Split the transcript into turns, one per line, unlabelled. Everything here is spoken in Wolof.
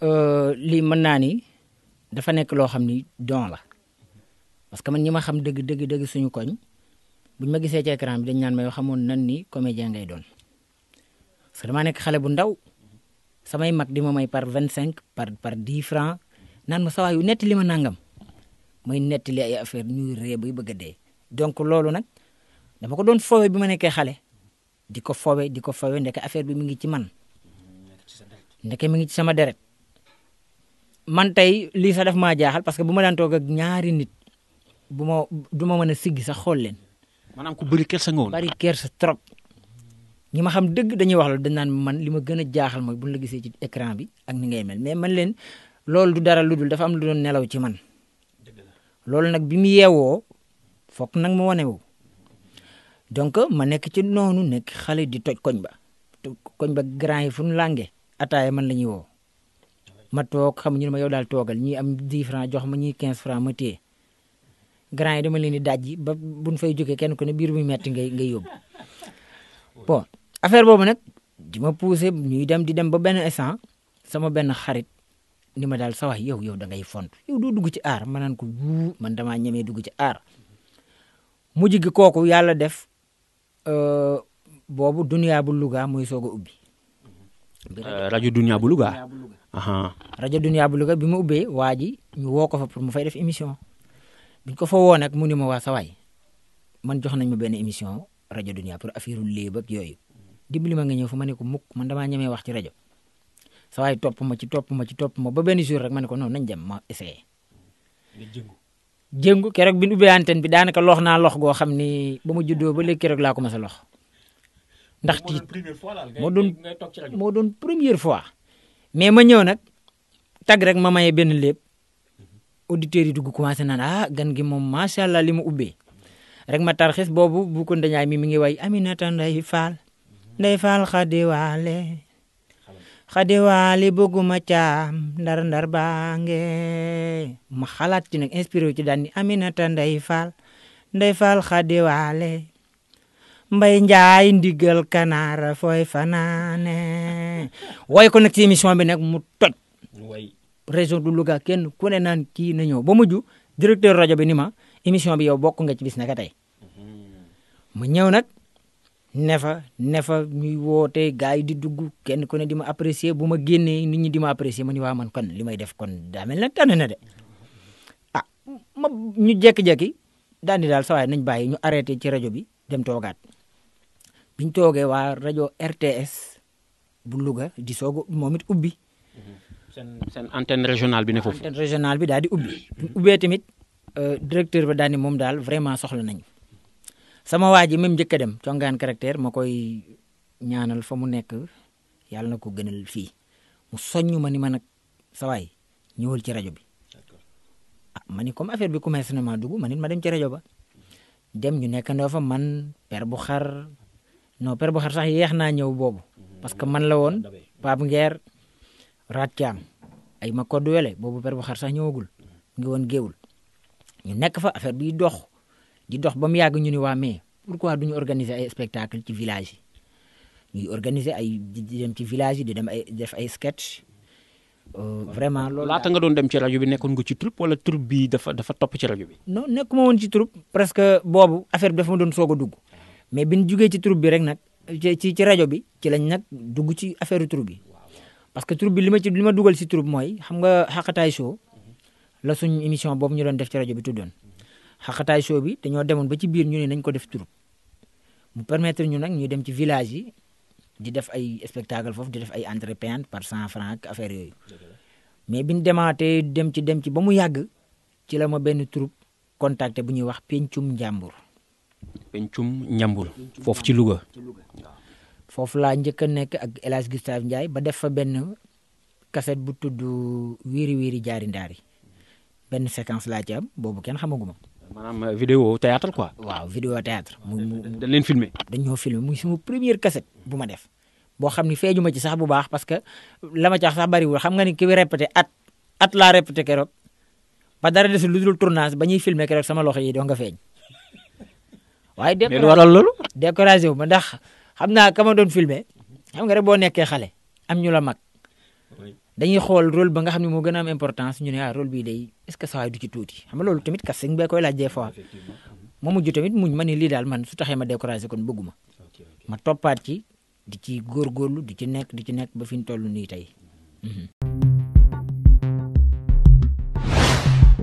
lii mën naa ni dafa nekk loo xam ni don la parce que man ñi ma xam dëgg suñu koñ buñ ma gisee ci écran bi dañ naan ma yoo xamoon nan ni comédien ngay doon parce que damaa nekk xale bu ndaw samay mag di ma may par 25 par 10 francs naan ma sawaay yu nettali ma nangam may nettali ay affaire ñuy ree bay bëgg a dee donc loolu nag dama ko doon fowe bi ma nekkee xale di ko fowe ndeke affaire bi mi ngi ci man ndeke mi ngi ci sama deret man tey lii sax daf maa jaaxal parce que bu ma daan toog ak ñaari nit du ma mën a siggi sax xool leen.
maanaam ku bëri kersa nga woon.
bari kersa trop ñi ma xam dëgg dañuy wax loolu dañ naan man li ma gën a jaaxal mooy bu ñu la gisee ci écran bi ak ni ngay mel mais man leen loolu du dara lu dul dafa am lu doon nelaw ci man loolu nag bi mu yeewoo foog nag ma wane wu donc ma nekk ci noonu nekk xale di toj koñ ba grand yi fu ñu làngee ataaya man la ñuy woo ma toog xam ñu ne ma yow daal toogal ñii am 10 francs jox ma ñii 15 francs ma téye grand yi dama leen di dajji ba buñ fay jógee kenn ku ne biir bu metti ngay yóbbu bon affaire boobu nag di ma poussé ñuy dem di dem ba benn instant sama benn xarit ni ma daal sa wax yow da ngay font yow doo dugg ci aar ma naan ko man damaa ñemee dugg ci aar mujj gi kooku yàlla def boobu Dunia bu Louga muy soog a ubbi.
rajo Dunia bu Louga.
rajo Dunia bu Louga bi ma ubbee waa ji ñu woo ko fa pour mu fay def émission biñ ko fa woo nag mu ni ma waa sa waay man jox nañ ma benn émission rajo Dunia pour affaire léeb ak yooyu dimbali ma nga ñëw fa ma ne ko mukk man damaa ñemee wax ci rajo sa waay topp ma ba benn jour rek ma ne ko non nañ dem ma essayé. jëngu keroog bi ñu ubbee antenne bi daanaka lox naa lox goo xam ni ba mu juddoo ba léegi keroog laa ko mas a lox ndax tiit moo doon première fois mais ma ñëw nag tag rek ma maye benn lépp auditeurs yi dugg commencé naan gan gi moom macha allah li mu ubbee rek ma tarxis boobu bu ko ndeñaay mi ngi way Aminata Ndeye Fall xadiwaali bëgguma caam ndar baange ma xalaat ci nag inspiré ci daan ni Aminata Ndeye Fall xadiwaale mbay njaay ndigal kanaara fooy fanaane woy ko nag ci émission bi nag mu toj région du Louga kenn ku ne naan kii na ñëw ba mujj directeur rajo bi ni ma émission bi yow bokk nga ci bis naka tey ma ñëw nag ne fa ñuy woote gars yi di dugg kenn ku ne di ma apprécier bu ma génnee nit ñi di ma apprécier ma ni waa man kon li may def kon daa mel na tànn na de ñu jékki-jékki daal di daal sa waay nañ bàyyi ñu arrêté ci rajo bi dem toogaat biñ toogee waa rajo RTS bu Louga di soog moom it ubbi.
seen antenne régionale bi ne foofu.
antenne régionale bi daal di ubbi. ubbee tamit directeur ba daal ni moom daal vraiment soxla nañu. sama waa ji même njëkk a dem congaan caractère ma koy ñaanal fa mu nekk yàlla na ko gënal fii mu soññ ma ni ma nag sa waay ñëwal ci rajo bi. ma ni comme affaire bi commencé na maa dugg ma nit ma dem ci rajo ba dem ñu nekkandoo fa man per bu xar sax yeex naa ñëw boobu parce que man la woon Pape Nguer Rat Thiam ay ma koddu wele boobu per bu xar sax ñëwagul ngi woon géewul ñu nekk fa affaire bi di dox ba mu yàgg ñu ni waa mais pourquoi duñu organiser ay spectacle ci village yi ñuy organiser di dem ci village yi di dem def ay sketch vraiment loolu
laata nga doon dem ci rajo bi nekkoon nga ci troupe wala troupe bi dafa topp ci rajo bi.
non nekkuma woon ci troupe presque boobu affaire bi dafa ma doon soog a dugg mais bi ñu jugee ci troupe bi rek nag ci rajo bi ci lañ nag dugg ci affaire troupe bi parce que troupe bi li ma dugal ci troupe mooy xam nga xaqataay show la suñ émission boobu ñu doon def ci rajo bi tuddoon xaqataay show bi dañoo demoon ba ci biir ñu ne nañ ko def troupe mu permettre ñu nag ñu dem ci village yi di def ay spectacle foofu di def ay entrée payante par 100 francs ak affaire yooyu mais bi ñu demaatee dem ci ba mu yàgg ci la ma benn troupe contacté bu ñuy wax Pencum Njàmbur.
foofu ci Louga.
foofu laa njëkk a nekk ak El Hadj Gustave Ndiaye ba def fa benn cassette bu tudd wiiri wiiri jaari ndaari benn séquence laa ci am boobu kenn xamaguma.
maanaam vidéo théâtre quoi.
waaw vidéo théâtre.
dañ leen filmer.
dañoo filmer muy sama première cassette bu ma def boo xam ni feeñu ma ci sax bu baax parce que la ma ci wax sax bariwul xam nga ni ki bi répété at laa répété keroog ba dara desul lu dul tournage ba ñuy filmer keroog sama loxo yi doo nga feeñ. waaye
mais lu waral loolu.
découragé wu ma ndax xam naa ka ma doon filmer xam nga rek boo nekkee xale am ñu la mag dañuy xool rôle ba nga xam ne moo gën a am importance ñu ne rôle bii day est-ce que saa waay du ci tuuti xam nga loolu tamit casting bee koy laaj des fois ma mujj tamit muñ ma ne lii daal man su taxee ma découragé kon bëgguma ma toppaat ci di ci góorgóorlu di ci nekk ba fi ñu toll nii tey.